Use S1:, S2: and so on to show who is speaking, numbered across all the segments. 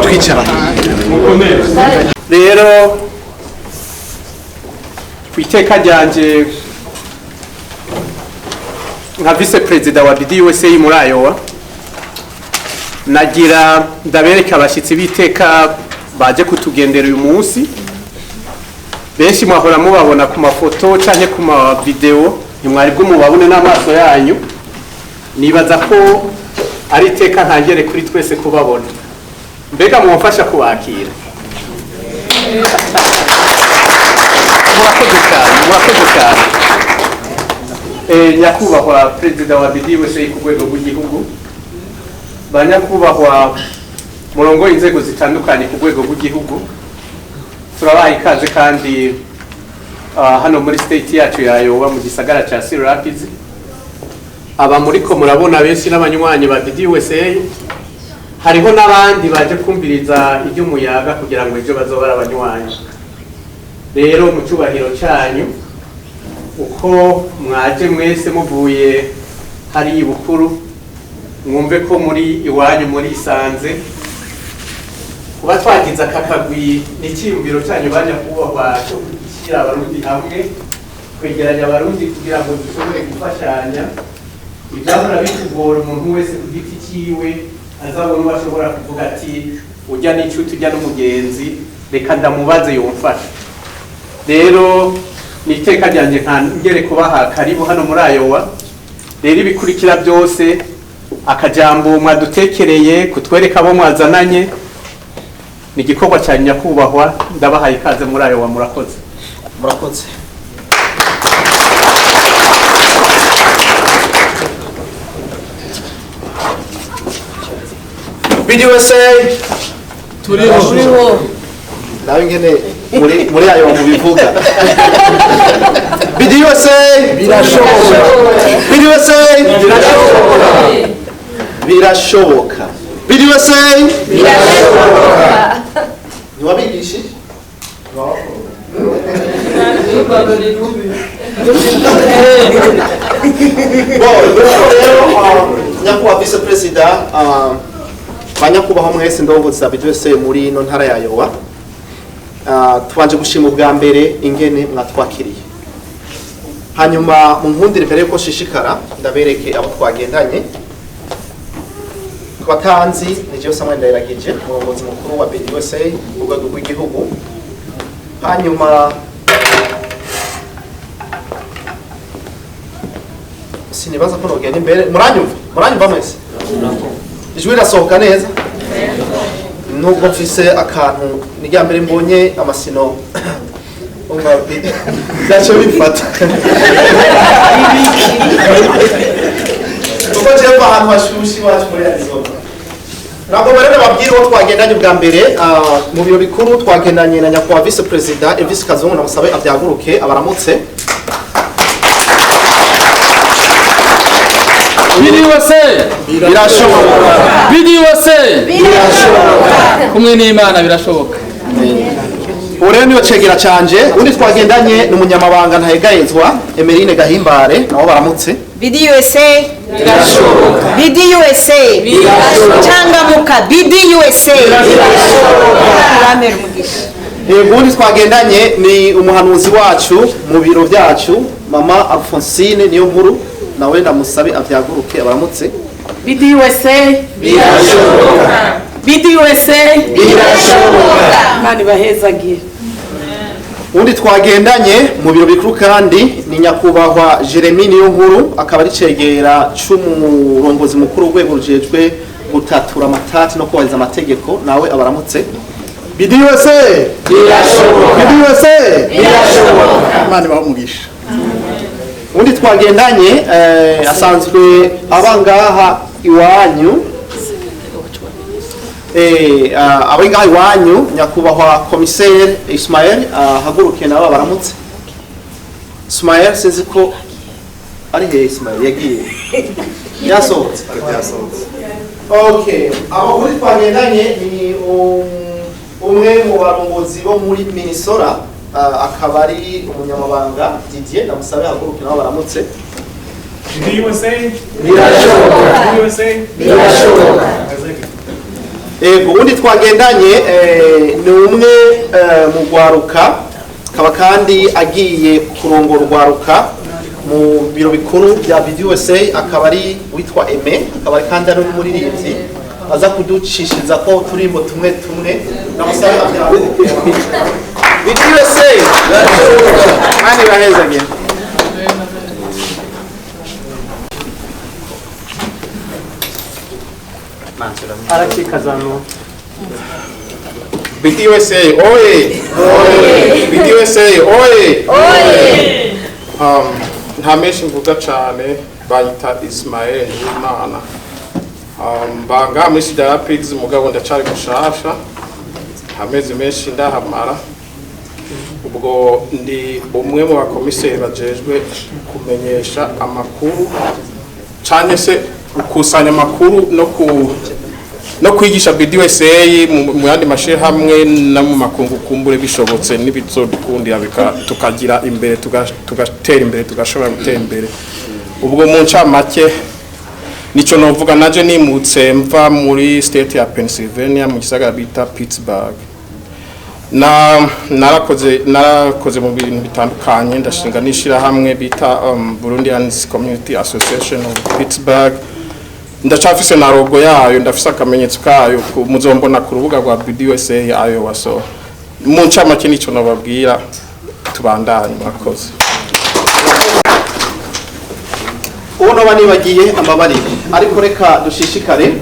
S1: Twicara.
S2: Rero ku iteka ryanje nka vice perezida wa BDUSA muri Iowa, nagira ndabereka abashyitsi b'iteka baje kutugendera uyu munsi. Benshi mwahora mubabona ku mafoto canke ku ma video, ntimwari bwo mubabone n'amaso yanyu. Nibaza ko ari iteka ntangere kuri twese kubabona. Mbega mwofasha kubakira? Murakoze cyane, murakoze cyane. Nyakubahwa perezida wa BDUSA ku rwego rw'igihugu, ba nyakubahwa murongo inzego zitandukanye ku rwego rw'igihugu, turabaha ikaze kandi hano muri state yacu ya Iowa, mu gisagara ca Cedar Rapids. Aba muriko murabona benshi n'abanywanyi ba BDUSA, hariho n'abandi baje kumviriza iby'umuyaga kugira ngo ejo bazobe ari abanywanyi. Rero mu cyubahiro cyanyu, uko mwaje mwese muvuye hariya ibukuru, mwumve ko muri iwanyu, muri isanze. Kuba twagize aka kagwi ni icyiyumviro cyanyu, ba nyakubahwa, cyo gushyira Abarundi hamwe, kwegeranya Abarundi kugira ngo dushobore gufashanya. Ibyahora bitugora umuntu wese ku giti cyiwe, azabona uwo ashobora kuvuga ati: "Ujya n'inshuti, ujya n'umugenzi, reka ndamubaze yomfasha." Rero ni iteka ryanjye ngere kubaha karibu hano muri Iowa. Rero ibikurikira byose, akajambo mwadutekereye, kutwereka abo mwazananye, ni igikorwa cya nyakubahwa. Ndabahaye ikaze muri Iowa, murakoze.
S1: Murakoze. BDUSA!
S3: Turiho.
S1: Nawe ingene muri ayo mubivuga. BDUSA!
S3: Birashoboka.
S1: BDUSA!
S3: Birashoboka.
S1: Birashoboka. BDUSA!
S3: Birashoboka.
S1: Ntiwabigishije? Bon, rero nyakubahwa vice perezida, ba nyakubahwa mwese ndongozi za BDUSA muri ino ntara ya Iowa, tubanje gushima ubwa mbere ingene mwatwakiriye. Hanyuma mu nkundire, mbere yuko nshishikara, ndabereke abo twagendanye. Ku batanzi, ni jewe Samuel Ndayiragije, umurongozi mukuru wa BDUSA ku rwego rw'igihugu. Hanyuma sinibaza ko nogenda imbere. Muranyumva? Muranyumva mwese? Ijwi rirasohoka neza? Nubwo mfise akantu, ni rya mbere mbonye amasino, umva byace bifata, kuko jewe mva ahantu hashushe iwacu muri Arizona. Ntabwo rero nababwira uwo twagendanye ubwa mbere. Mu biro bikuru twagendanye na nyakubahwa vice perezida Elvis Kazungu, namusabe avyaguruke abaramutse.
S4: BDUSA!
S1: Birashoboka.
S4: BDUSA!
S1: Birashoboka.
S4: Kumwe n'Imana birashoboka.
S1: Ubu rero niyo cegera canje. Undi twagendanye ni umunyamabanga ntahegayezwa Emeline Gahimbare, nabo baramutse.
S5: BDUSA!
S4: Birashoboka.
S5: BDUSA! Changamuka! BDUSA! Ibamere umugisha.
S1: Yego, undi twagendanye ni umuhanuzi wacu mu biro byacu, mama Alphonsine niyo nkuru, nawe ndamusabe avyaguruke abaramutse.
S6: BDUSA!
S1: Birashoboka.
S6: BDUSA!
S1: Birashoboka.
S6: Imana ibahezagire.
S1: Undi twagendanye mu biro bikuru kandi ni nyakubahwa Jeremy niyo nkuru, akaba ari cegera c'umurongozi mukuru w'urwego rujejwe gutatura amatati no kubahiriza amategeko, nawe abaramutse.
S7: BDUSA!
S1: Birashoboka.
S7: BDUSA!
S1: Birashoboka.
S7: Imana ibahe umugisha.
S1: Undi twagendanye asanzwe aba ngaha iwanyu, aba ngaha iwanyu, nyakubahwa komiseri Ismael, ahaguruke nawe abaramutse. Ismael, sinzi ko ari he. Ismael yagiye, yasohotse. Okay, abo kuri twagendanye ni Umwe mu barongozi bo muri Minnesota, akaba ari umunyamabanga Didier, ndamusabe haguruke nabo baramutse.
S8: USA.
S3: Birashoboka.
S8: USA.
S3: Birashoboka.
S1: Ego, ubundi twagendanye ni umwe mu rwaruka, akaba kandi agiye kurongora urwaruka mu biro bikuru bya BDUSA, akaba ari witwa Aime, akaba ari kandi ari n'umuririmbyi aza kuducishiriza ko turimbo tumwe tumwe. Ndamusabe abyaguruke. BDUSA, mani bahezanye.
S2: Arakikazano.
S9: BDUSA, oye! BDUSA, oye!
S3: Oye.
S9: Nta menshi mvuga cyane, bayita Ismael Imana. Mbanga muri Cedar Rapids, mugabo ndacari mushasha, nta mezi menshi ndahamara. Ubwo ndi umwe mu bakomiseri bajejwe kumenyesha amakuru canke se gukusanya amakuru no kwigisha BDUSA mu yandi mashirahamwe no mu makungu, kumbure bishobotse n'ibizodukundira tukagira imbere, tugatera imbere, tugashobora gutera imbere. Ubwo mu ncamake nico novuga. Naje nimutse mva muri state ya Pennsylvania, mu gisagara bita Pittsburgh. Na narakoze mu bintu bitandukanye, ndashinga n'ishirahamwe bita Burundians Community Association of Pittsburgh. Ndacafise na logo yayo, ndafise akamenyetso kayo, muzombona ku rubuga rwa BDUSA Iowa. So mu ncamake nico nobabwira, tubandanye, murakoze.
S1: Uwo noba nibagiye ambabarire, ariko reka dushishikare.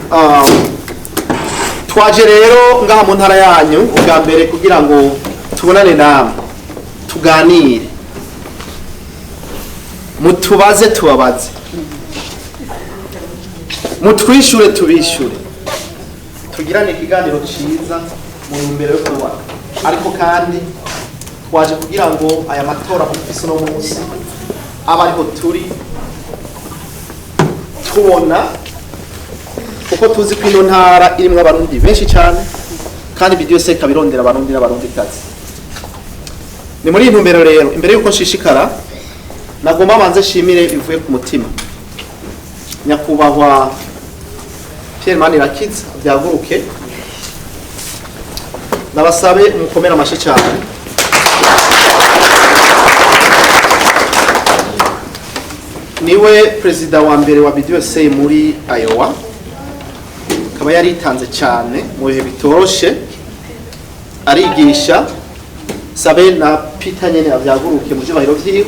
S1: Twaje rero ngaha mu ntara yanyu ubwa mbere kugira ngo tubonane namwe, tuganire, mutubaze tubabaze, mutwishure tubishure, tugirane ikiganiro ciza mu ntumbero yo kubaka. Ariko kandi twaje kugira ngo aya matora mufise uno munsi aba ariho turi tubona, kuko tuzi ko ino ntara irimwo Abarundi benshi cyane, kandi BDUSA ikaba irondera Abarundi n'Abarundikazi. Ni muri iyi ntumbero rero, imbere y'uko nshishikara, nagomba banze nshimire bivuye ku mutima nyakubahwa Pierre Manirakiza. Byaguruke, ndabasabe mukomere amashyi cyane. Niwe perezida wa mbere wa BDUSA muri Iowa, akaba yaritanze cyane mu bihe bitoroshe, arigisha. Sabe na Peter nyene avyaguruke mu vyubahiro vyiwe,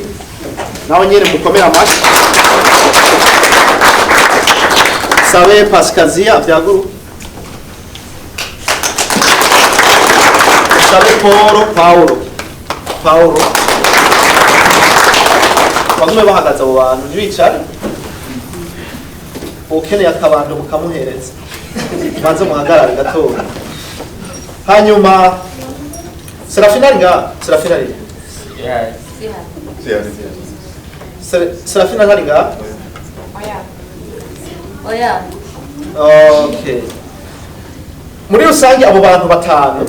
S1: nawe nyene mukomere amashyi. Sabe Pascazia avyaguruke. Sabe Paul, Paulo, Paulo. Bagume bahagaze abo bantu, ntibicare. Ukeneye akabando mukamuhereza, banze muhagarare gatoya. Hanyuma Serafina ari ngaha? Serafina ari? Serafina ntari ngaha?
S3: Oya.
S1: Okay. Muri rusange abo bantu batanu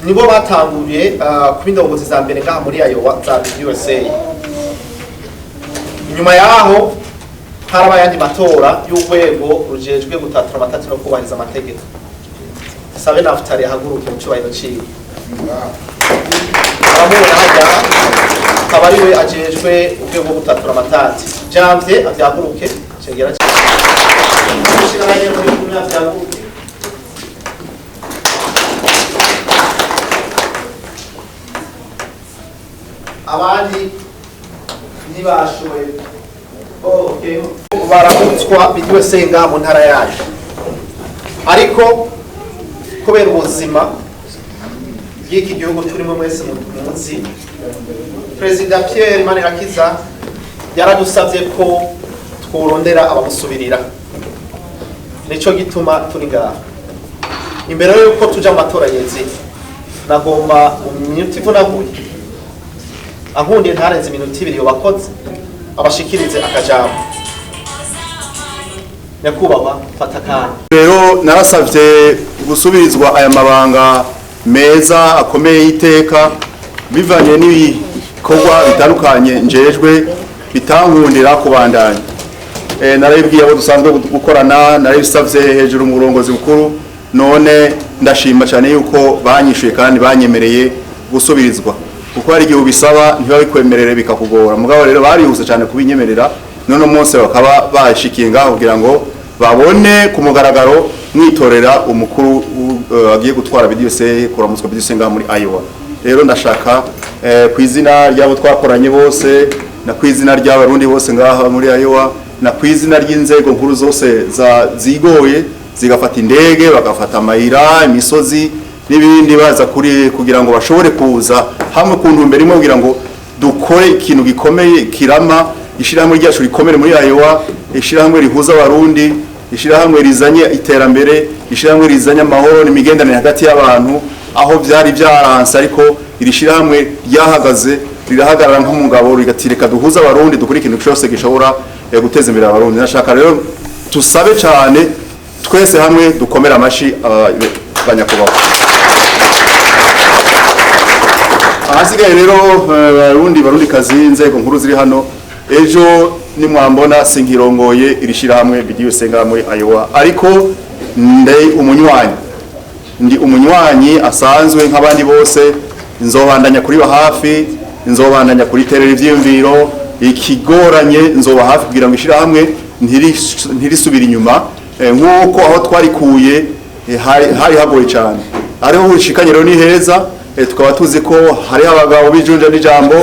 S1: nibo batanguye kuba indongozi za mbere ngaha muri Iowa za USA. Inyuma yaho harabaye ayandi matora y'urwego rujejwe gutatura amatati no kubahiriza amategeko. Sabe Naftali ahaguruke mu cyubahiro ciwe. Aramubona hajya, akaba ariwe ajejwe urwego rwo gutatura amatati. Janvier avyaguruke, cegera umushinga muri kumwe avyaguruke. Abandi ntibashoboye. Oh, okay. Baramutswa BDUSA ngaha mu ntara yacu, ariko kubera ubuzima bw'iki gihugu turimo mwese muzi, Perezida Pierre Manirakiza yaradusabye ko tworondera abamusubirira. Nico gituma turi ngaha. Imbere yuko tuja mu matora yezi, nagomba mu minota ivunaguye, ankundiye ntarenze iminota 2 yobakoze, abashikirize akajambo. Nyakubahwa, fata akanya.
S7: Rero narasavye gusubirizwa aya mabanga. meza akomeye y'iteka, bivanye n'ibikorwa bitandukanye njejwe bitankundira kubandanya. Narabibwiye abo dusanzwe gukorana, narabisavye hejuru mu burongozi bukuru, none ndashima cyane yuko banyishuye kandi banyemereye gusubirizwa, kuko hari igihe ubisaba ntibabikwemerere bikakugora. Mugabo rero barihuse cyane kubinyemerera, none umunsi bakaba bashikiye ngaho kugira ngo babone ku mugaragaro mwitorera umukuru agiye gutwara BDUSA, kuramutswa BDUSA ngaha muri Iowa. Rero ndashaka ku izina ry'abo twakoranye bose, na ku izina ry'abarundi bose ngaha muri Iowa, na ku izina ry'inzego nkuru zose za zigoye zigafata indege, bagafata amayira, imisozi n'ibindi, baza kuri kugira ngo bashobore kuza hamwe ku ntumbero imwe, kugira ngo dukore ikintu gikomeye kirama, ishirahamwe ryacu rikomere muri Iowa, ishirahamwe rihuza abarundi, ishirahamwe rizanye iterambere, ishirahamwe rizanye amahoro n'imigenderanire hagati y'abantu, aho byari byaranse ariko iri shirahamwe ryahagaze, rirahagarara nk'umugabo, rigatireka duhuza abarundi, dukore ikintu cyose gishobora guteza imbere abarundi. Nashaka rero tusabe cyane twese hamwe dukomere amashi abanyakubahwa. Ahasigaye rero barundi barundi kazi, inzego nkuru ziri hano, ejo nimwambona sinkirongoye iri shirahamwe BDUSA ngaha muri Iowa, ariko ndi umunywanyi, ndi umunywanyi asanzwe nk'abandi bose. Nzobandanya kuriba hafi, nzobandanya kuriterera ivyiyumviro, ikigoranye nzoba hafi kugira ngo ishirahamwe ntirisubire inyuma, nk'uko aho twarikuye hari hagoye cyane, ariho hushikanye rero ni heza. Tukaba tuzi ko hariho abagabo b'ijunja n'ijambo,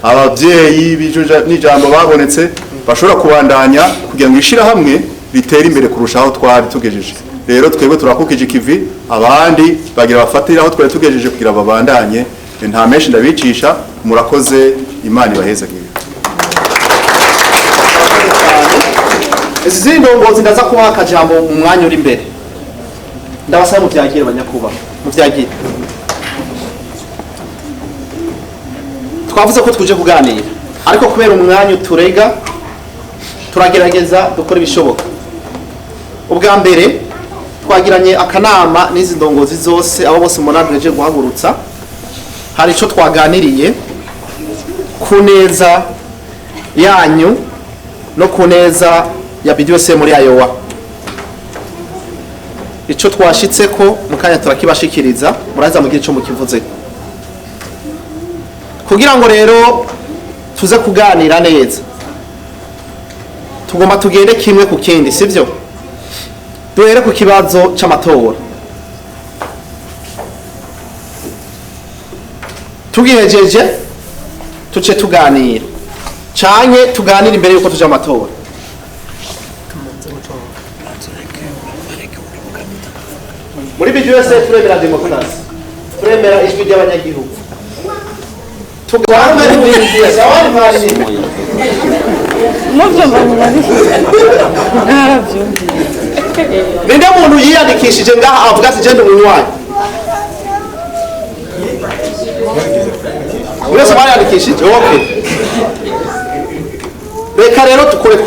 S7: abavyeyi b'ijunja n'ijambo babonetse bashobora kubandanya kugira ngo ishirahamwe ritere imbere kurusha aho twari tugejeje. Rero twebwe turakukije ikivi, abandi bagira bafatira aho twari tugejeje kugira babandanye. Nta menshi ndabicisha, murakoze, Imana ibahezagire.
S1: Izi zindi ndongozi ndaza kubaha akajambo mu mwanya uri imbere. Ndabasaba muvyagire banyakubahwa, muvyagire. Twavuze ko tuje kuganira, ariko kubera umwanya uturega turagerageza dukora ibishoboka. Ubwa mbere twagiranye akanama n'izi ndongozi zose, abo bose mubona duhejeje guhagurutsa, hari ico twaganiriye ku neza yanyu no ku neza ya BDUSA muri Iowa. Ico twashitseko mu kanya turakibashikiriza, muraza mugira ico mukivuzeko. Kugira ngo rero tuze kuganira neza, tugomba tugende kimwe ku kindi, sivyo? Duhere ku kibazo c'amatora. Tugihejeje tuce tuganira, canke tuganire imbere yuko tuja amatora. Muri BDUSA turemera demokarasi, turemera ijwi ry'abanyagihugu. Ninde muntu yiyandikishije ngaha avuga ati je ndi umunywanyi? Mwese bariyandikishije? Okay. Reka rero dukore kuno.